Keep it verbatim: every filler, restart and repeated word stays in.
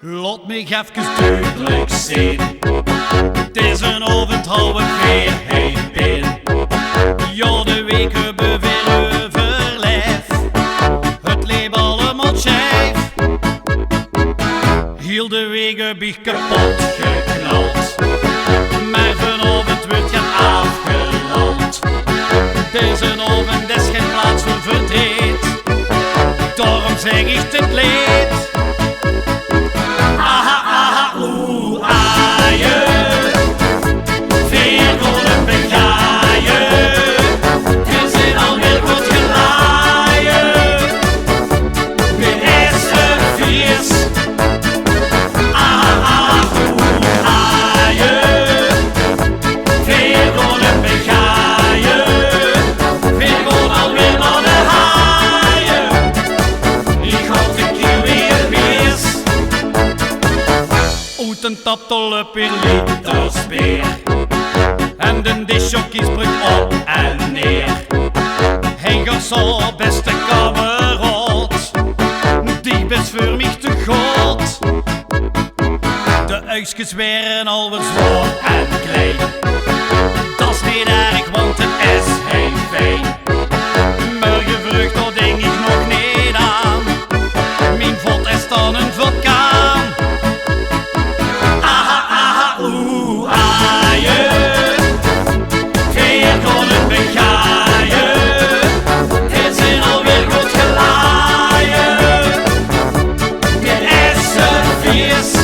Laot mich efkes dudelik zeen. 't Is 'nen aovend half veer hei bin. Jao, de week höbbe veer euverlaef. 't Leep allemaol sjeif. Hiel de week höb ich kepot geknald. Mer vanaovend wuuert get aafgeland. 't Is 'nen aovend, is gein plaats veur verdreet. Daorum zing ich dit leed. Aha, aha, oeh, aje. Veer gaon 't begaaie. Veer zeen alweer good gelaaie. Dit is 't fieës. Aha, aha, oeh, aje. Veer gaon 't begaaie. Veer gaon alweer nao de haaie. Ich haw de kiel weer bies. Oet 'n tap löp weer liters beer. En de discjockey spring op en neer. Hei, garçon, beste kameraod. Dich bis veur mich te good. De uigskes waere alweer zwaor en klein. Dat is neet erg, want 't is hei fijn. Mer gevreugd, dao dink ich nog neet aan. Mien vot is dan 'n vulkaan. Aha, aha, oeh, aje. Veer gaon 't begaaie. Veer zeen alweer good gelaaie. Dit is 't fieës.